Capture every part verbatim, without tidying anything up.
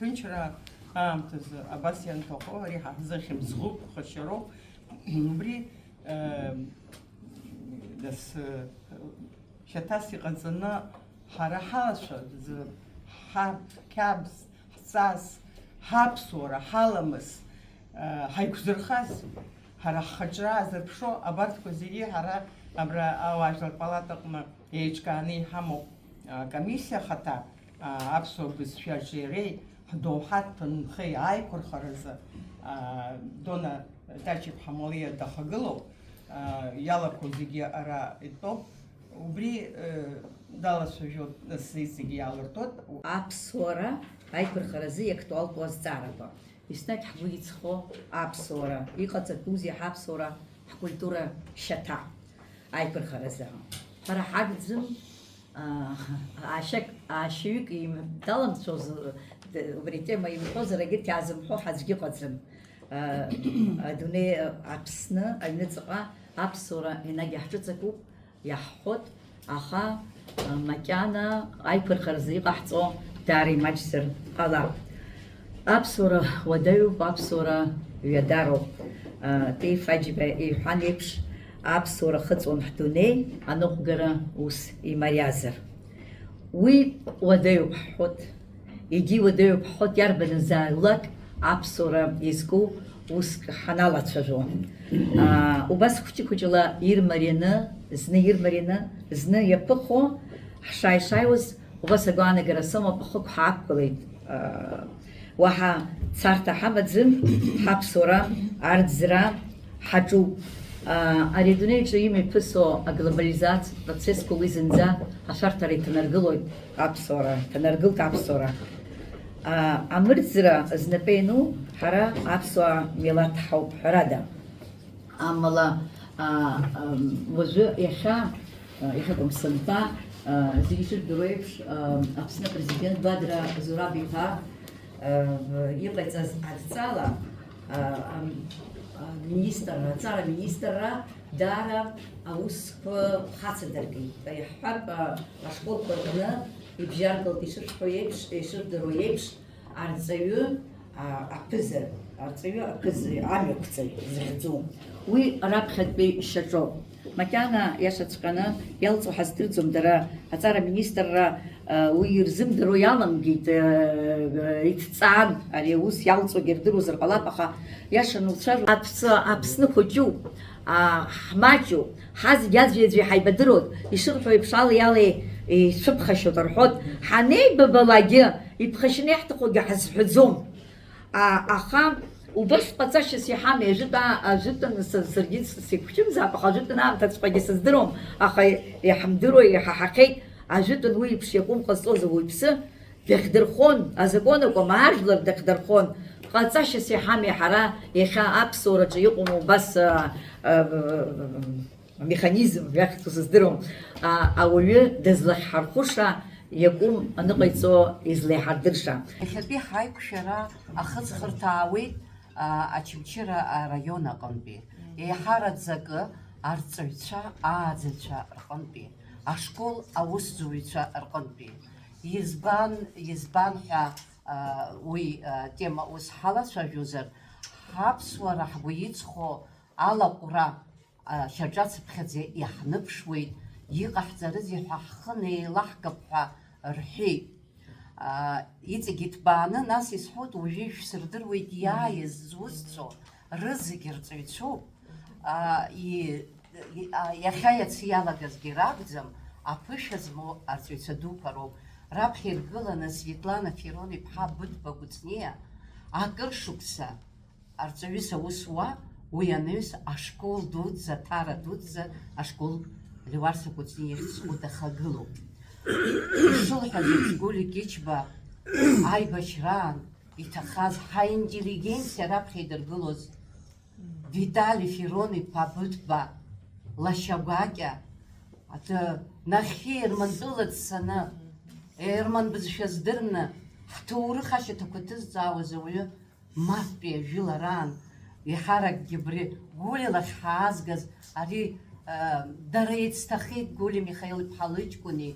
Ҭынчра аамҭазы абас ианҭахо, ари ҳа ҳзы хьымӡӷуп, ԥхашьароуп. Убри, э, нас, э, шьаҭас иҟаҵаны ҳара ҳалацәа, ҳаб, қьабз, ҳҵас, ҳаԥсуара, ҳаламыс, э, ҳаиқәзырхаз, ҳара ҳхаҿра аазырԥшо, абарҭқәа зегьы ҳара абра ауаажәлар палатаҟны еиҿкааны иҳамоуп. Акомиссиа ахаҭа, а, аԥсуа бызшәеи арҿиареи ҳдоуҳа дҭынхеи аиқәырхаразы, а, Дона Дач-иԥҳа Малиа дахагылоуп, а, иалақәоу зегьы ара итәоуп. Убри, э, далацәажәоит, нас иҵегьы иаалыртуеит. Аԥсуара аиқәырхаразы иактуалтәу азҵаарақәа. Еснагь ҳгәы иҵхо аԥсуара, иҟаҵатәузеи ҳаԥсуара, ҳкультура шьаҭа аиқәырхаразы. Ҳара ҳагӡам, аа, аашьак, аашьаҩык им-, даламцәоз, д-, убри атема имҳәозар, егьырҭ иаазымҳәо ҳаӡәгьы ыҟаӡам. Аа, адунеи, Аԥсны аҩныҵҟа аԥсуара енагь иаҳҿыҵакуп. Иаҳҳәоит, аха, а, макьана аиқәырхаразы иҟаҳҵо даара имаҷзар ҟалап. Аԥсуара уадаҩуп, аԥсуара ҩадароуп. А, Таиф Аџьба иҳәан еиԥш, аԥсуара хыҵуан ҳдунеи, аныҟәгара ус имариазар. Уи уадаҩуп ҳҳәоит. Егьи уадаҩуп ҳҳәоит, иарбанызаалак аԥсуара иазку уск ҳаналацәажәо. Аа, убас хәыҷы-хәыҷла ирмарианы, зны ирмарианы, зны иаԥыхо, ҳшааи-шааиуаз, убас агәаанагара сымоуп, ахықә ҳаақәгылеит. Аа, уаҳа царҭа ҳамаӡам, ҳаԥсуара, арӡра, ҳаҿуп. Аа, ари адунеиаҿы имҩаԥысуа аглобализациатә процессқәа уи зынӡа ашәарҭара иҭанаргылоит аԥсуара, иҭанаргылт аԥсуара. Аа, амырӡра знапы иану ҳара аԥсуа милаҭ ҳауп, ҳәарада. Амала, аа, ам, уажәы иахьа, а, иахьакәым сынтәа, а, зегьы ишырдыруа еиԥш, а, Аԥсны апрезидент Бадра Зураб-иԥа иҟаиҵаз адҵала, а, ам-, аминистрра, аҵара аминистрра даара аусқәа хацдыркит. Иаҳҳәап, а, ашколқәа рҟны ибжьаргалт, ишышәҳәо еиԥш, ишырдыруа еиԥш, арҵаҩы, а, аԥыза, арҵаҩы аԥыза, амҩақәҵаҩ захьӡу. Уи раԥхьатәи шьаҿоуп. Макьана, иашаҵәҟьаны, иалҵуа ҳаздырӡом, дара аҵара аминистрра, э, уи ирзымдыруа иаламгеит, э, э, иҭҵаан, ари аус иалҵуагьы рдыруазар ҟалап, аха иаша ануцәажәо, Аԥсны, Аԥсны хәыҷуп, а, ҳмаҷуп, ҳазегь аӡәи-аӡәи ҳаибадыруеит, ишырҳәо еиԥш, али-али ишәыԥхашьоит рҳәоит, ҳанеибабалакгьы иԥхашьаны иаҳҭахугьы ҳазҳәаӡом. А, аха убас ҟаҵашьас иҳамеи, ажәытә аа-, ажәытәан са-, саргьы с-, сеиқәшәымзаап, аха ажәытәан аамҭаҵәҟьагьы сыздыруам, аха иҳамдыруа, иҳаҳахьеит, ажәытәан уи еиԥш иакәым ҟазҵоз ауаҩԥсы дахьдырхон, азакәан акәым, ажәлар дахьдырхон, ҟаҵашьас иҳамеи ҳара иахьа аԥсуараҿы иҟоума убас, а, а, амеханизм иахьӡу сыздыруам, а, ауаҩы дызлахьҳархәыша иакәым аныҟаиҵо излеиҳардырша. Иахьатәи ҳаиқәшәара ахыҵхырҭа аауеит, а, Очамчыра араион аҟынтәи, еиҳараӡакы арҵаҩцәа, ааӡаҩцәа рҟынтәи, ашкол аусзуҩцәа рҟынтәи. Избан, избан ҳәа, а, уи, а, тема ус ҳалацәажәозар, ҳаԥсуара ҳгәы иҵхо алаҟәра, а, шьаҿацыԥхьаӡа иаҳныԥшуеит, иҟаҳҵарызеи ҳәа ҳхы неилаҳкып ҳәа рҳәеит. А, иҵегь иҭбааны, нас исҳәоит, уажәы ишәсырдыруеит иааиз зусҭцәоу, рызегь рҵаҩцәоуп. А, и-, и-, а, иахьа-иацы иалагазгьы ракәӡам, аԥышәа змоу арҵаҩцәа дуқәа роуп. Раԥхьа иргыланы Светлана Фирон-иԥҳа Быҭәба Кәыҵниа акыр шықәса арҵаҩыс аус уа, уи анаҩс ашкол дуӡӡа, Ҭара дуӡӡа ашкол Леуарса Кәыҵниа ихьӡ зху дахагылоуп. Ишылҳәаз еиԥш, Гәлиа Кьычба аибашьраан иҭахаз ҳаинтеллигенциа раԥхьа идыргылоз Витали Фирон-иԥа Быҭәба лашьа гәакьа, аҭ-, нахьхьи Ермантәыла дцаны, Ерман бызшәа здырны, ҳҭоурых ашьаҭақәа ҭызҵаауаз ауаҩы, маппи ажәылараан, еиҳаракгьы абри Гәлиа лахь ҳаазгаз, ари, э, дара еицҭахеит, Гәлиа Михаил-иԥҳа лыҷкәыни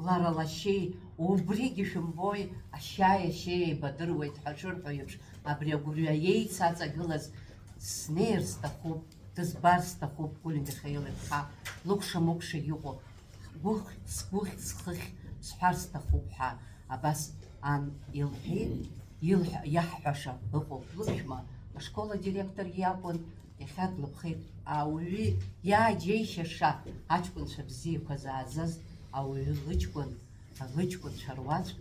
лара лашьеи, убригьы шәымбои, ашьаи ашьеи еибадыруеит ҳәа шырҳәо еиԥш, абри агәырҩа еицаҵагылаз снеир сҭахуп, дызбар сҭахуп Гәлиа Михаил-иԥҳа, лыкәша-мыкәша иҟоу, гәыхь, сгәыхь, схыхь сҳәар сҭахуп ҳәа абас ан илҳәеит, илҳәа-, иаҳҳәаша ыҟоуп, лыԥшәма ашкол адиректор иакәын, иахьа длыԥхеит, ауаҩы иааџьеишьаша аҷкәынцәа бзиақәа заазаз ауаҩы лыҷкәын, лыҷкәынцәа руаӡәк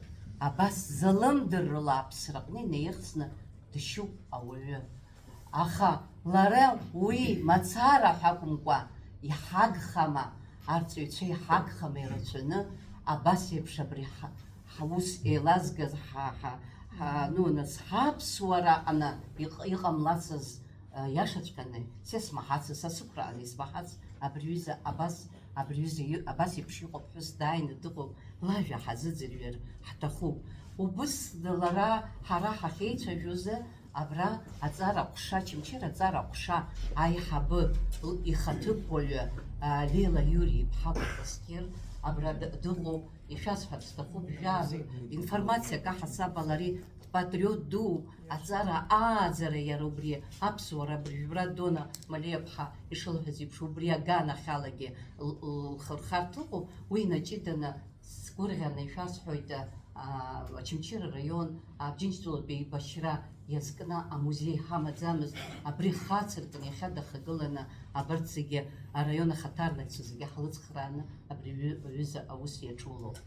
абас залымдыррыла аԥсраҟны инаихсны дышьуп ауаҩы. Аха лара уи мацара ҳәа акәымкәа, иҳагхама, арҵаҩцәа иҳагхама ирацәаны, абас еиԥш абри ҳа-, ҳус еилазгаз ҳа-, ҳа-, ҳа-, ну, нас ҳаԥсуара аҟны иҟ-, иҟамлацыз, а, иашаҵәҟьаны, са исмаҳацыз, са сықәрааны исмаҳац, абри ҩыза абас, абри ҩыза и-, абас еиԥш иҟоу ԥҳәыс дааины дыҟоуп, лажәа ҳазыӡырҩыр ҳҭахуп. Убыс лара ҳара ҳахьеицәажәозы, абра аҵара ҟәша, Очамчыра аҵара ҟәша аиҳабы ихаҭыԥуаҩы, а, Леила Иури-иԥҳа Кәаскьыр абра д-, дыҟоуп, ишәасҳәарц сҭахуп, жәаа, информациак аҳасабала ари дпатриот дууп, аҵара ааӡара иара убри аԥсуара абыржәра Дона Малиа-ԥҳа ишылҳәаз еиԥш убри аганахьалагьы л-, л-, лхырхарҭа ыҟоуп, уи инаҷыданы сгәырӷьаны ишәасҳәоит, а, Очамчыра араион Абџьынџьтәылатәи еибашьра иазкны амузеи ҳамаӡамызт, абри хацыркны иахьа дахагыланы абарҭ зегьы араион ахаҭарнакцәа зегьы ҳлыцхрааны абри аҩы-, аҩыза аус иаҿулоуп.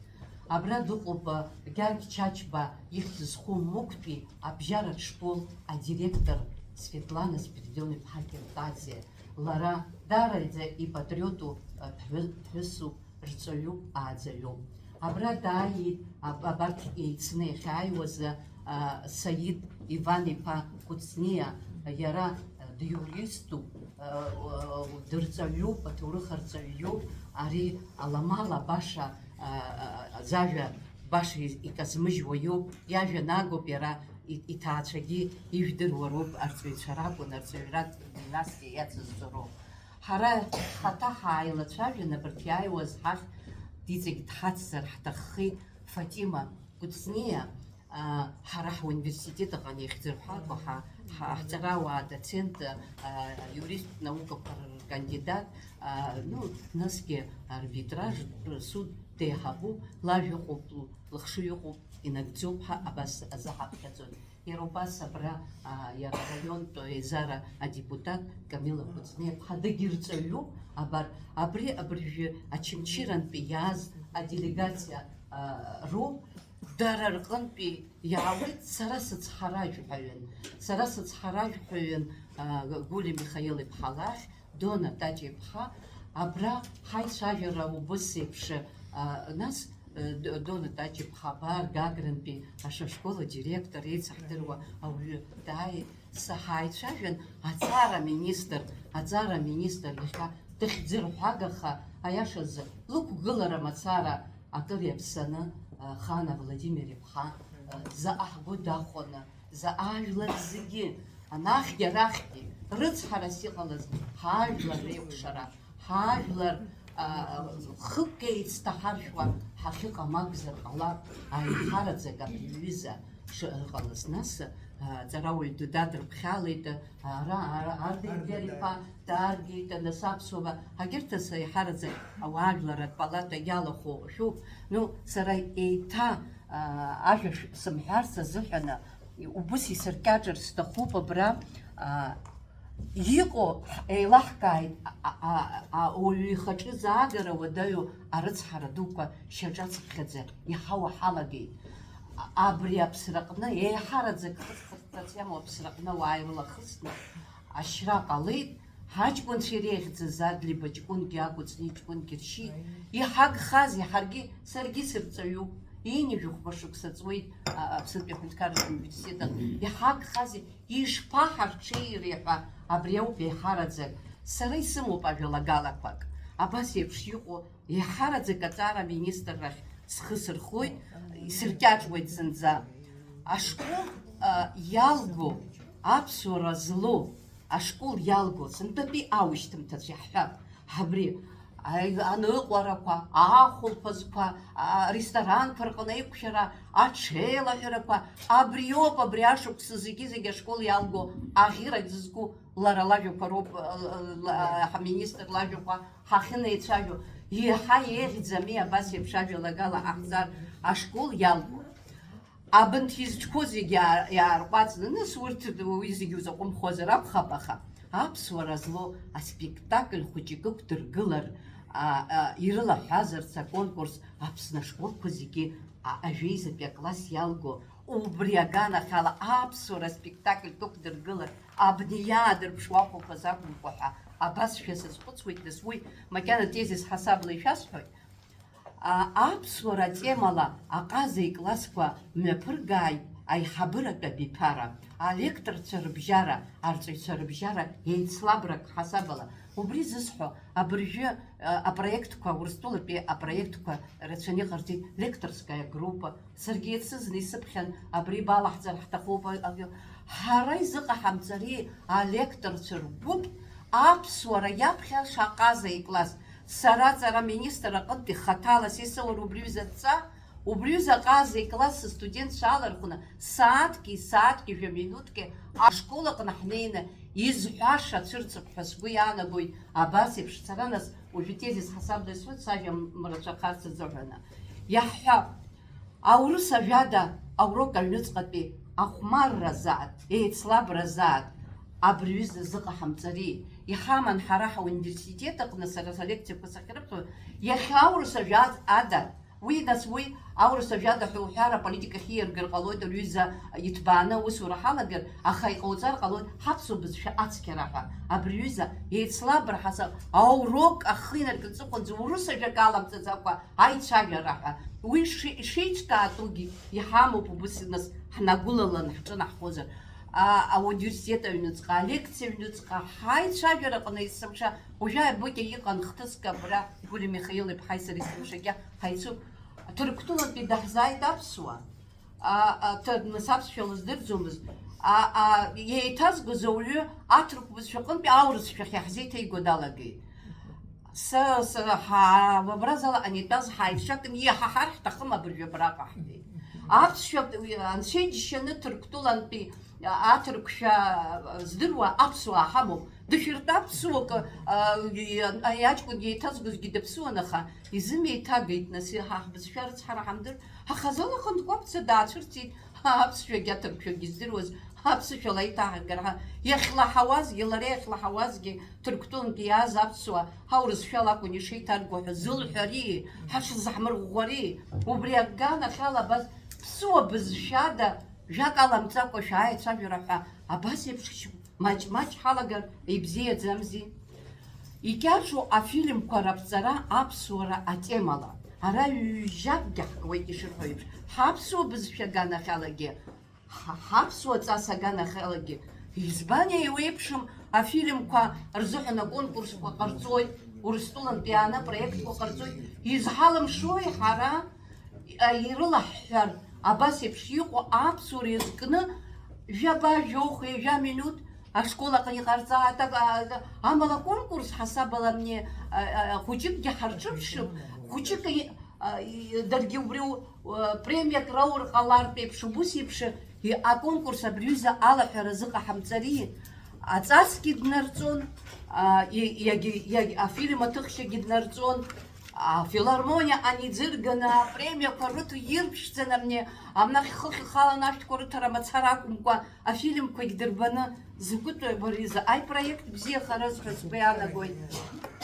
Абра дыҟоуп, а, Гьаргь Чачба ихьӡ зху Мықәтәи абжьаратә школ адиректор Светлана Спиридон-иԥҳа Киртазиа. Лара даараӡа ипатриоту, а, ԥҳәы-, ԥҳәысуп, рҵаҩуп, ааӡаҩуп. Абра дааиит, аб-, абарҭ еицны иахьааиуаз, а, Саид Иван-иԥа Кәыҵниа, иара, а, диуриступ, а, а, дырҵаҩуп, аҭоурых арҵаҩ иоуп, ари аламала баша, а, а, зажәа баша из-, иказмыжьуа иоуп, иажәа нагоуп иара, и-, иҭаацәагьы ижәдыруа роуп, арҵаҩцәа ракәын, арҵаҩратә династиа иацызҵо роуп. Ҳара ҳхаҭа ҳааилацәажәан, абарҭ иааиуаз ҳахь иҵегь дҳацзар ҳҭаххеит. Фатима Кәыҵниа, а, ҳара ҳуниверситет аҟны ихьӡырҳәакәа, ҳа-, ҳа-, ҳҵарауаа доцент, а, юристтә наукақәа ркандидат, а, ну, насгьы арбитражтә суд деиҳабуп, лажәа ыҟоуп, лыхшыҩ ыҟоуп, инагӡоуп ҳәа абас азы ҳаԥхьаӡоит. Иара убас абра, а, иара араионтә еизара адепутат Камила Кәыҵниа-ԥҳа дагьырҵаҩуп. Абар, абри абыржәы Очамчырантәи иааз аделегациа, а, роуп, дара рҟынтәи иаауеит, сара сыцҳаражәҳәаҩын. Сара сыцҳаражәҳәаҩын, а, Гәлиа Михаил-иԥҳа лахь, Дона Таҷ-иԥҳа, абра ҳаицәажәара убыс еиԥш, а, нас, э, Д-, Дона Таҷ-иԥҳа абар Гагрантәи ашкол адиректор, еицаҳдыруа ауаҩы дааит, саҳаицәажәан, аҵара министр, аҵара министр иахьа дыхьӡырҳәагаха, аиашазы, лықәгылара мацара акыр иаԥсаны, а, Хана Владимир-иԥҳа, а, заҟа ҳгәы дахәаны, заҟа ажәлар зегьы, анахьгьы арахьгьы, рыцҳарас иҟалаз ҳажәлар реикәшара, ҳажәлар, а, хықәкы еицҭаҳаршәуа ҳахьыҟам акәзар ҟалап, аиҳараӡак абри аҩыза шыҟалаз. Нас, а, ҵарауаҩ ду дадырԥхьалеит, ара, ара, Ардеи Ардеи Гьарифа, Даргьы, Танас Аԥсуа, ҳагьырҭ ас аиҳараӡак ауаажәларратә палата иалахәу шәуп. Ну, сара еиҭа, а, ажәа шә-, сымҳәарц азыҳәан, убыс исыркьаҿыр сҭахуп абра, а, иҟоу ҳ-, еилаҳкааит, а, а, а, ауаҩы ихаҿы заагара уадаҩу арыцҳара дуқәа шьаҿацыԥхьаӡа иҳауа ҳалагеит. А-, абри аԥсраҟны еиҳараӡак хыҵхырҭац иамоу аԥсраҟны ауаа ирылахысны ашьра ҟалеит, ҳаҷкәынцәа иреиӷьӡаз Адлеиба ҷкәынгьы акәыцни ҷкәынгьы ршьит. Иҳагхазеи, ҳаргьы, саргьы сырҵаҩуп, ҩынҩажәи хәба шықәса ҵуеит, а, Аԥснытәи аҳәынҭқарратә университет аҟны. Иҳагхазеи, ишԥаҳарҽеири ҳәа, абри ауп еиҳараӡак. Сара исымоуп ажәалагалақәак. Абас еиԥш иҟоу еиҳараӡак аҵара аминистррахь схы сырхоит, исыркьаҿуеит зынӡа. Ашкол, а, иалго, аԥсуара злоу ашкол иалго, сынтәатәи аушьҭымҭацәа иаҳҳәап, абри аныҟәарақәа, ахәылԥазқәа, аресторанқәа рҟны аиқәшәара, аҽеилаҳәарақәа, абриоуп абри ашықәс зегьы-зегьы ашкол иалго аӷьырак зызку лара лажәақәа роуп, ҳаминистр лажәақәа ҳахьынеицәажәо. Еиҳа еиӷьӡами абас еиԥш ажәалагала ҟаҳҵар ашкол иалго? Абанҭ изҿқәоу зегьы иаа-, иаарҟәаҵны, нас урҭ уи зегьы узаҟәымхозар акәхап, аха аԥсуара злоу аспектакль хәыҷык ықәдыргылар, а, а, ирылаҳәазарц аконкурс Аԥсны ашколқәа зегьы, а, ажәеизатәи акласс иалго, убри аганахьала аԥсуара аспектакльк ықәдыргылар, абни иаадырԥшуа ахәылԥаз акәымкәа ҳәа абасшәа сазхәыцуеит, нас уи макьана тезис ҳасабла ишәасҳәоит. А, аԥсуара атемала аҟаза иклассқәа мҩаԥыргааит аиҳабыратә абиԥара, алекторцәа рыбжьара, арҵаҩцәа рыбжьара еицлабрак ҳасабала. Убри зысҳәо, абыржәы, а, апроектқәа, Урыстәылатәи апроектқәа рацәаны иҟарҵеит лекторская группа, саргьы иацы зны исыԥхьан, абри балаҳҵар ҳҭахуп, а, а, ҳара изыҟаҳамҵари алекторцәа ргәыԥ аԥсуара иаԥхьа шаҟаза икласс? Сара аҵара аминистр аҟынтәи хаҭала сеисаур убри ҩыза адҵа, убри ҩыза аҟаза икласс астудентцәа алархәны, сааҭки, сааҭки жәа минуҭки ашкол аҟны ҳнеины, изҳәаша цәырҵып ҳәа сгәы иаанагоит. Абас еиԥш сара, нас, уажәы тезис ҳасабла исҳәоит, сажәа мрацәахарц азыҳәаны. Иаҳҳәап, аурыс ажәада аурок аҩныҵҟатәи ахәмарра азааит, еицлабра азааит абри ҩыза зыҟаҳамҵари? Иҳаман ҳара ҳауниверситет аҟны сара солекциақәа сахьрыԥхьо, иахьа аурыс ажәа ада, уи, нас, уи аурыс ажәада ҳәа уҳәар, аполитика ахьиаргар ҟалоит, рҩыза иҭбааны аусура ҳалагар, аха иҟауҵар ҟалоит ҳаԥсуа бызшәа ацқьара ҳәа. Абри ҩыза еицлабра ҳасаб аурок ахы инаркны аҵыхәанӡа урыс ажәак аламҵаӡакәа аицәажәара ҳәа. Уи ши-, шеиҿкаатәугьы иҳамоуп, убыс нас ҳнагәылалан ҳҿынаҳхозар. А, ауниверситет аҩныҵҟа, алекциа аҩныҵҟа, ҳаицәажәараҟны есымша, уажәы абыкьа иҟан хҭыск абра, Гәлиа Михаил-иԥҳаи сареи есымшагьы ҳаицуп. Ҭырқәтәылантәи даҳзааит аԥсуа. А, а, ҭ-, нас аԥсшәа лыздырӡомызт. А, а, еиҭазгоз ауаҩы аҭырқә бызшәа аҟынтәи аурыс шәахь иаҳзеиҭеиго далагеит. Са, са, ҳа, абра залаҟаны итәаз ҳаицәакны иҳаҳар ҳҭахым абыржәы абраҟа ҳтәеит. Аԥсшәа, уи, анцәа иџьшьаны Ҭырқәтәылантәи, а, аҭырқәшәа, а, здыруа аԥсуаа ҳамоуп. Дышәыртәа аԥсуак, а, и-, а, аҷкәын еиҭазгозгьы даԥсуан, аха изымеиҭагеит, нас, ҳа ҳбызшәа рыцҳара ҳамдыр, ҳахазала хынтә кәаԥца даацәырҵит, аԥсшәагьы аҭырқәшәагьы здыруаз, аԥсышәала аиҭаҳагара ҳа-, иахьлаҳауазгьы, лара иахьлаҳауазгьы, Ҭырқәтәылантәи иааз аԥсуаа, ҳаурысшәала акәын ишеиҭарго ҳәа зылҳәари, ҳашзаҳмырӷәӷәари, убри аганахьала абас ԥсуа бызшәада, жәак аламҵакәа шәааицәажәара ҳәа абас еиԥш маҷ-маҷ ҳалагар ибзиаӡамзи? Икьаҿу афильмқәа раԥҵара аԥсуара атемала. Ара ҩ-, ҩажәакгьы ҳкуеит, ишырҳәо еиԥш, ҳаԥсуа бызшәа аганахьалагьы, ҳа-, ҳаԥсуа ҵас аганахьалагьы. Избан еиуеиԥшым афильмқәа рзыҳәан аконкурсқәа ҟарҵоит, Урыстәылантәи иааны апроектқәа ҟарҵоит. Изҳалымшои ҳара, а, ирылаҳҳәар, абас еиԥш иҟоу аԥсуара иазкны жәаба, жәохә, ҩажәа минуҭ ашкол аҟны иҟарҵааит, а, а, амала аконкурс ҳасабала амни, а, а, хәыҷыкгьы ҳарҿыԥшып, хәыҷык и-, а, и-, даргьы убри у-, а, премиак раур ҟалартә еиԥш, убыс еиԥш, и-, аконкурс абри ҩыза алаҳәара зыҟаҳамҵари? Аҵасгьы днарҵон, а, и-, иагьы, иагь-, афильм аҭыхшьагьы днарҵон, афилармониа аниӡырганы, апремиақәа рыҭо ирԥшӡаны амни, амнахь хыхь ихалан ашәҭқәа рыҭара мацара акәымкәа, афильмқәагь дырбаны, закәытә, абри заҟаи проект бзиахарыз ҳәа сгәы иаанагоит.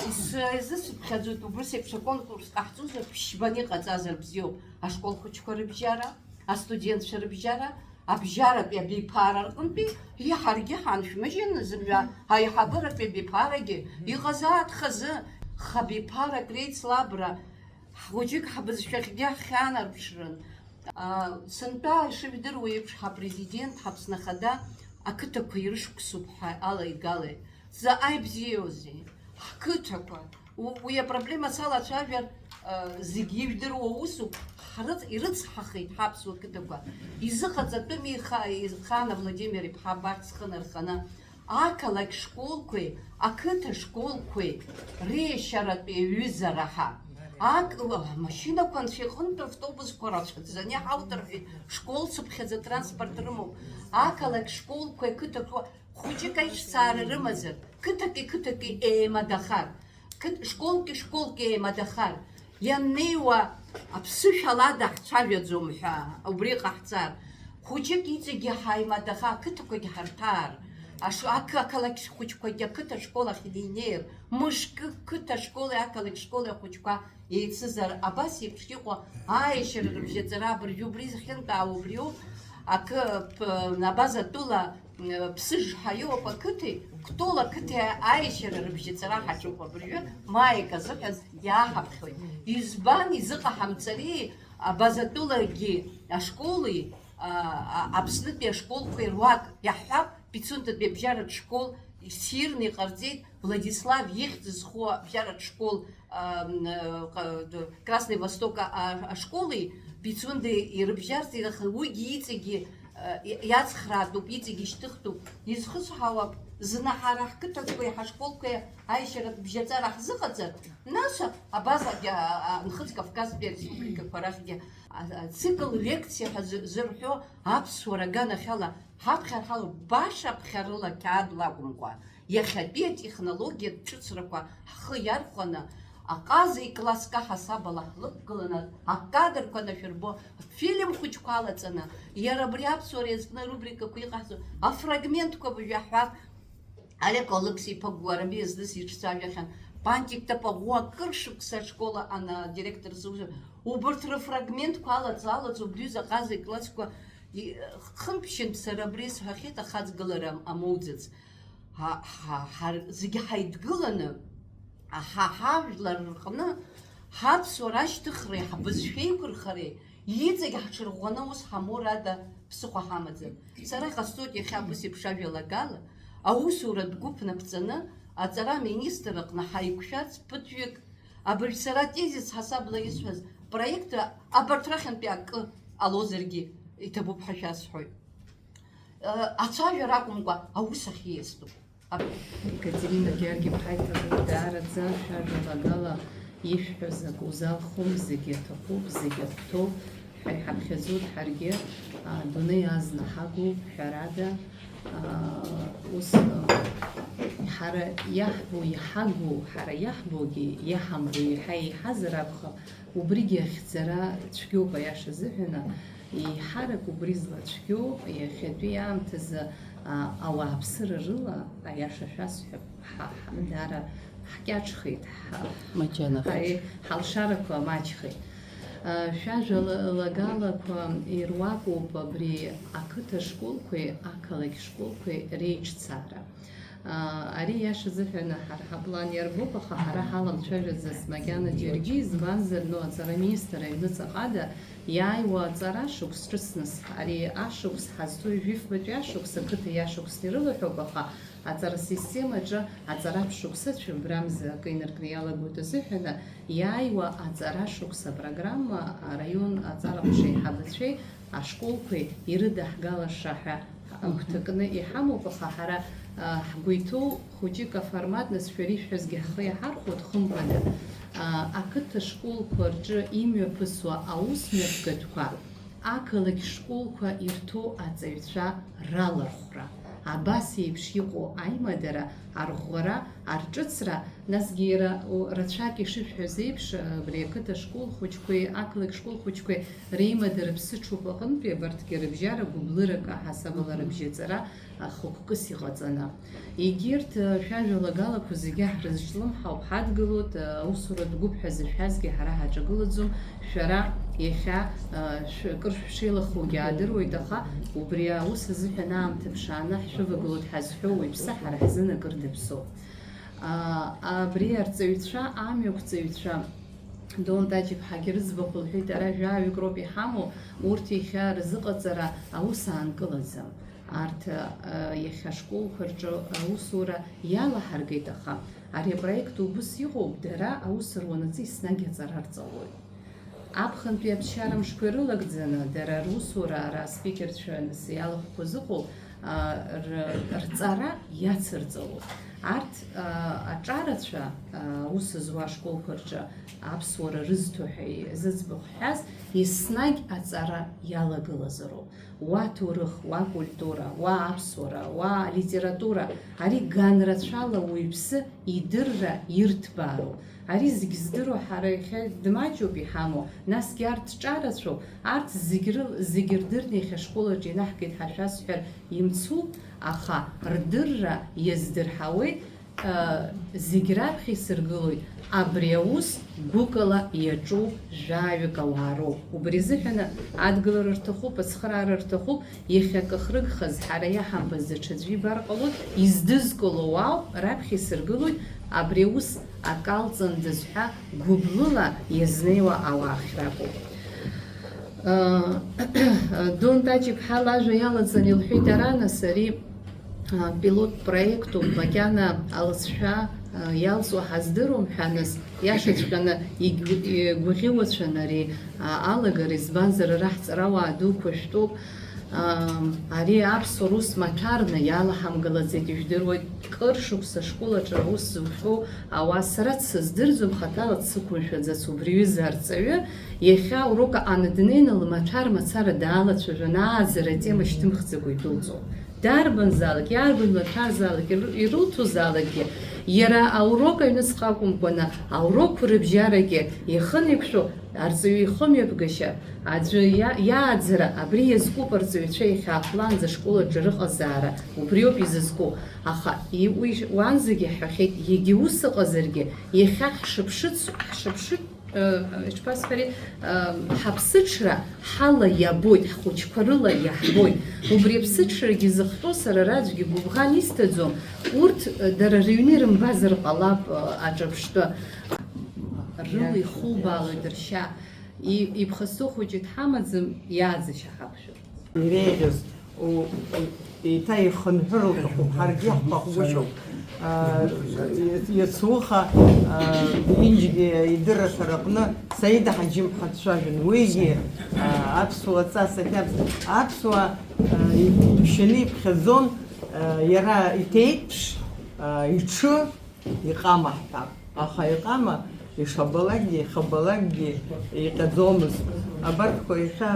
Ис-, изысыԥхьаӡоит, убыс еиԥш аконкурс ҟаҳҵозар, ԥшьбаны иҟаҵазар бзиоуп, ашкол хәыҷқәа рыбжьара, астудентцәа рыбжьара, абжьаратәи абиԥара рҟынтәи, иҳаргьы ҳаншәмыжьын, зымҩа аиҳабыратәи абиԥарагьы иҟазаат хазы, хабиԥарак реицлабра, хәыҷык ҳбызшәахьгьы ҳхьанарԥшрын. А, сынтәа ишыжәдыруа еиԥш, ҳапрезидент, ҳАԥсны Ахада ақыҭақәа ирышықәсуп ҳәа алеигалеит. Заҟа ибзиоузеи ҳқыҭақәа! У-, уи апроблема салацәажәар, а, зегь ижәдыруа усуп, ҳрыц-, ирыцҳахеит ҳаԥсуа қыҭақәа. Изыҟаҵатәыми иха-, Ихаана Владимир-иԥҳа абарҭ зхы нарханы Ақалақь школқәеи ақыҭа школқәеи реиашьаратә еиҩызара ҳәа. Ак-, амашьынақәа анцәа иҟынтә автобусқәа рацәаӡаны иҳауҭар ҳәа, школцыԥхьаӡа транспорт рымоуп. Ақалақь школқәеи ақыҭақәа хәыҷык аиҿцаара рымазар, қыҭаки қыҭаки еимадахар, қыҭ-, школки школки еимадахар, ианнеиуа аԥсышәала даҳцәажәаӡом ҳәа убри ҟаҳҵар, хәыҷык иҵегьы ҳаимадаха, ақыҭақәагь ҳарҭаар, аш-, ақы-, ақалақь хәыҷқәагьы ақыҭа школ ахь инеинеир, мышкы қыҭа школи ақалақь школи ахәыҷқәа еицызар, абас еиԥш иҟоу аиашьара рыбжьаҵара абыржәы убри зхьынтәаау убриоуп, акы, п-, абаза тәыла Ԥсыжҳа иоуп ақыҭеи Кәтол ақыҭеи аиашьара рыбжьаҵара ҳаҿуп абыржәы, маик азыҳәан иааҳаԥхьоит. Избан изыҟаҳамҵари? Абазатәылагьы ашколи, а, а, Аԥснытәи ашколқәеи руак иаҳҳәап, Пицундатәи абжьаратә школ ссирны иҟарҵеит, Владислав ихьӡ зху абжьаратә школ, а, м, а, ҟа-, д-, Красный Восток а-, а-, ашколи Пицунди ирыбжьарҵеит, аха уигьы иҵегьы, а, и-, иацхраатәуп, иҵегьы ишьҭыхтәуп. Изхысҳәаауа, зны ҳара ҳқыҭақәеи ҳашколқәеи аиашьаратә бжьаҵара ҳзыҟаҵар, нас абазагьы, а, а, Нхыҵ Кавказтәи ареспубликақәа рахьгьы, а, а, цикл лекциа ҳәа зы-, зырҳәо аԥсуара аганахьала ҳаԥхьар ҳалоуп, баша ԥхьарыла қьаад лакәымкәа. Иахьатәи атехнологиатә ҿыцрақәа ҳхы иархәаны, аҟаза икласск аҳасабала ҳлықәгыланы, акадрқәа нашәырбо, афильм хәыҷқәа алаҵаны, иара абри аԥсуара иазкны арубрикақәа иҟаҳҵо афрагментқәа уажәы иаҳҳәап. Олег Алықьса-иԥа Гәгәарамиа зны сиҿцәажәахьан, Пантик Тапаӷәы акыр шықәса ашкол аҟны адиректор сылшо, убырҭ рыфрагментқәа алаҵ-, алаҵо, убри ҩыза аҟаза иклассқәа и-, хынтә-ԥшьынтә сара абри сҳәахьеит, ахаҵгылара амоуӡац. Ҳа, ҳа, ҳар-, зегьы ҳаидгыланы, ҳа, ҳажәлар рҟны ҳаԥсуара ашьҭыхреи ҳбызшәеиқәырхареи иҵегь ҳҽырӷәӷәаны аус ҳамоур ада ԥсыхәа ҳамаӡам. Сара иҟасҵоит иахьа абас еиԥш ажәалагала, аусуратә гәыԥ наԥҵаны аҵара аминистр аҟны ҳаиқәшәарц ԥыҭҩык, абыржә сара атезис ҳасабла исҳәаз проект абарҭ рахьынтәи акы ҟалозаргьы иҭабуп ҳәа шәасҳәоит. Ацәажәара акәымкәа, аус ахь ииастәуп. Екатерина Георги-иԥҳа, иҭабуп даараӡа, шәажәалагала ишәҳәаз акы узалхуам, зегьы аҭахуп, зегьы ахәҭоуп ҳәа иҳаԥхьаӡоит ҳаргьы, а, дунеи азна ҳагу, ҳәарада, а, ус, а, ҳара иаҳбо, иҳагу, ҳара иаҳбогьы, иаҳамбо еиҳа еиҳазар акәхап, убригьы ахьӡара цәгьоуп, аиаша азыҳәан, еиҳарак убри злацәгьоу, иахьатәи аамҭазы, а, ауааԥсыра рыла, аиаша шәасҳәап, ҳа, ҳа, даара ҳкьаҿхеит, ҳа, Маџьанахеит. Ҳаи-, ҳалшарақәа маҷхеит. А, шәажәа ла-, лагалақәа ируакуп абри ақыҭа школқәеи ақалақь школқәеи реиҿцаара. Ари иашазыҳәаны ҳара ҳаплан иарбоуп, аха ҳара ҳаламцәажәаӡац макьана џьаргьы, избанзар, ну, аҵара аминистр аҩныҵаҟада иааиуа аҵара шықәс ҿыцныс, ари ашықәс ҳазҭоу ҩажәифбатәи ашықәс, ақыҭа иашықәсны ирылаҳәоуп, аха аҵара системаҿы аҵаратә шықәсацәа абрамза акы инаркны иалагоит азыҳәаны, иааиуа аҵара шықәс апрограмма араион аҵара ҟәша еиҳабацәеи ашколқәеи ирыдаҳгалаша ҳәа агәҭакны иҳамоуп, аха ҳара, а, ҳгәы иҭоу хәыҷык аформат, нас шәара ишәҳәазгьы ҳхы иаҳархәоит, хымԥада, а, ақыҭа школқәа рҿы имҩаԥысуа аусмҩаԥгатәқәа, ақалақь школқәа ирҭоу аҵаҩцәа ралархәра, абас еиԥш иҟоу аимадара, арӷәӷәара, арҿыцра, насгьы иара, о, рацәак ишышәҳәаз еиԥш, абри ақыҭа школ хәыҷқәеи ақалақь школ хәыҷқәеи реимадара ԥсыҽуп аҟынтәи, абарҭгьы рыбжьара гәыблырак аҳасабала рыбжьаҵара, а, хықәкыс иҟаҵаны. Егьырҭ, а, шәажәалагалақәа зегьы ҳрызҿлымҳауп, ҳадгылоит, а, аусуратә гәыԥ ҳәа зышәҳәазгьы ҳара ҳаҿагылаӡом, шәара иахьа, а, шә-, кыр шәшеилахоугьы аадыруеит, аха убри аус азыҳәан аамҭа ԥшааны ҳшәывагылоит ҳазҳәо уаҩԥсы ҳара ҳзын акыр даԥсоуп. А, абри арҵаҩцәа, амҩақәҵаҩцәа, Дон Таҷ-иԥҳагьы рыӡбахә лҳәеит, ара жәаҩык роуп иҳамоу, урҭ иахьа рзыҟаҵара аус аанкылаӡам. Арҭ, а, иахьа ашколқәа рҿы аусура иалаҳаргеит, аха ари апроект убыс иҟоуп, дара аус руанаҵы еснагь аҵара рҵалоит. Аԥхынтәи аԥсшьара мшқәа ирылагӡаны, дара русура ара аспикерцәа нас иалахәқәа зыҟоу, а, р-, рҵара иацырҵалоуп. Арҭ, а, аҿарацәа, а, аус зуа ашколқәа рҿы аԥсуара рызҭо ҳәа зыӡбахә ҳҳәаз, еснагь аҵара иалагылазароуп. Уа ҭоурых, уа культура, уа аԥсуара, уа литература, ари ганрацәала уаҩԥсы идырра ирҭбаароуп. Ари зегь здыруа ҳара иахьа дмаҷуп иҳамоу, насгьы арҭ ҿарацәоуп, арҭ зегь ры-, зегь рдырны иахьа ашкол аҿы инаҳгеит ҳәа шәасҳәар имцуп, аха рдырра иаздырҳауеит, ы, зегь раԥхьа исыргылоит, абри аус гәыкала иаҿу жәаҩык ауаа роуп. Убри азыҳәаны адгылара рҭахуп, ацхыраара рҭахуп, иахьакы хрыгхаз ҳара иаҳамбаз даҽаӡәы ибар ҟалоит, издызкыло ауп, раԥхьа исыргылоит, абри аус акалҵандаз ҳәа гәыблыла иазнеиуа ауаа ахь ракәуп. Дон Таҷ-иԥҳа лажәа иалаҵан илҳәеит, ара нас ари, а, пилот проектуп, макьана алыҵшәа, а, иалҵуа ҳаздыруам ҳәа, нас иашаҵәҟьаны игә-, игәаӷьуацәан ари, а, алагара, избанзар, ара ҳҵарауаа дуқәа шәтәуп. Ам, ари аԥсуа рус маҭәарны иалаҳамгалаӡеит, ижәдыруеит, кыр шықәса ашкол аҿы аус зухьоу ауаа сара дсыздырӡом, хаҭала дсықәымшәаӡац убри аҩыза арҵаҩы, иахьа аурок аҟны днеины лмаҭәар мацара даалацәажәон, ааӡара атема шьҭымхӡакәа идәылҵуа. Дарбанзаалак, иарбан маҭәарзаалак иру-, ирылҭозаалакгьы, иара аурок аҩныҵҟа акәымкәаны, аурокқәа рыбжьарагьы ихы неиқәшәо, арҵаҩы ихымҩаԥгашьа, аӡәы иа-, иааӡара, абри иазкуп арҵаҩцәа иахьаахәлаанӡа ашкол аҿы рыҟазаара, убриоуп изызку. Аха и-, уи уанӡагьы ҳҳәахьеит, егьа ус ыҟазаргьы, иахьа ҳшыԥшыц-, ҳшыԥшыт-, ы, ишԥасҳәари, ы, ҳаԥсыҽра ҳала иабоит, ҳхәыҷқәа рыла иаҳбоит. Убри аԥсыҽрагьы зыхҟьо сара аӡәгьы гәыбӷан исҭаӡом, урҭ, ы, дара рыҩны ирымбазар ҟалап, ы, аҿырԥштәы. Рыла ихубаалоит ршьа. И-, иԥхасҭо хәыҷы дҳамаӡам, иааӡашьа ҳақәшәар. Иреиӷьыз, у-, у-, еиҭа ихынҳәыр лҭахуп, ҳаргьы ҳхәаҟәгәышьоуп. А, иац-, иац уха, а, Инџьгьы идырраҭара аҟны Саида Ҳаџьымԥҳа дцәажәон. Уигьы, а, аԥсуа ҵас ахьаԥс-, аԥсуа, а, иԥшьаны иԥхьаӡон, а, иара иҭеиҭԥш, а, иҽы, иҟама ҳҳәап. Аха иҟама ишабалакгьы, ихабалакгьы иҟьаӡомызт. Абарҭқәа иахьа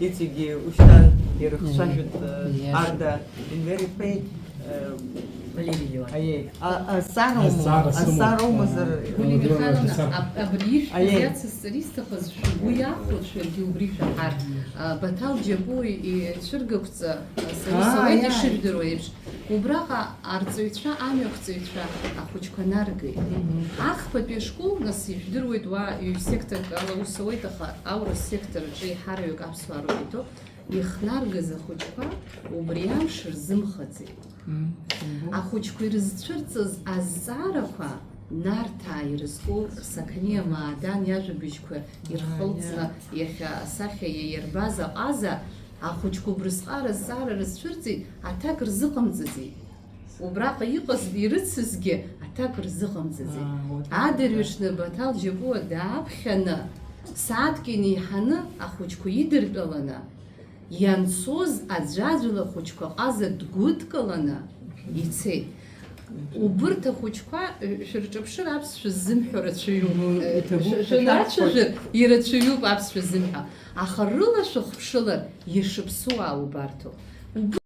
иҵегьы ушьҭан ирыхцәажәоит, э, Иашоуп. Арда Енвер-иԥеи, э, Валери Леон. Аиеи. А, азҵаара умоу, Азҵаара сымоуп. Азҵаара умазар, Э, Гулиа Михайловна, Михайловна, аб-, абри ишәҳәаз Саб- иацысҵар исҭахыз шәгәы иахәоит, шәаргьы убри шәаҳар. А, Баҭал Џьапуа ицәыргақәҵа, а, Саида Аа, Сауеда иа. Ишыжәдыруа еиԥш, убраҟа арҵаҩцәа, амҩақәҵаҩцәа ахәыҷқәа наргеит. Мгм. Ахԥатәи ашкол, нас, ижәдыруеит, уа ҩ-секторк ала аус ауеит, аха аурыс сектор аҿы еиҳараҩык аԥсуаа роуп иҭоу, ихнаргаз ахәыҷқәа убри амш рзымхаӡеит. Мгм. Ахәыҷқәа ирызцәырҵыз азҵаарақәа Нарҭаа ирызку Сақаниа Маадан иажәабжьқәа ирхылҵны, иа. Иахьа асахьа иаирбаз аҟаза, ахәыҷқәа убрысҟара азҵаара рызцәырҵит, аҭак рзыҟамҵаӡеит. Убраҟа иҟаз, ирыцызгьы аҭак рзыҟамҵаӡеит. Аа, вот. Адырҩаҽны Баҭал Џьапуа дааԥхьаны, сааҭк инеиҳаны ахәыҷқәа идыртәаланы, ианцоз аӡәаӡәала ахәыҷқәа ҟаза дгәыдкыланы ицеит. Убырҭ ахәыҷқәа, э, шәырҿаԥшыр, аԥсшәа ззымҳәо рацәаҩуп. Мгм, Э, иҭабуп шәа-, ҳәа шәанацәажәар, шәарҭоит. Ирацәаҩуп аԥсшәа ззымҳәо. Аха рыла шәыхԥшылар, ишыԥсуаа убарҭоуп.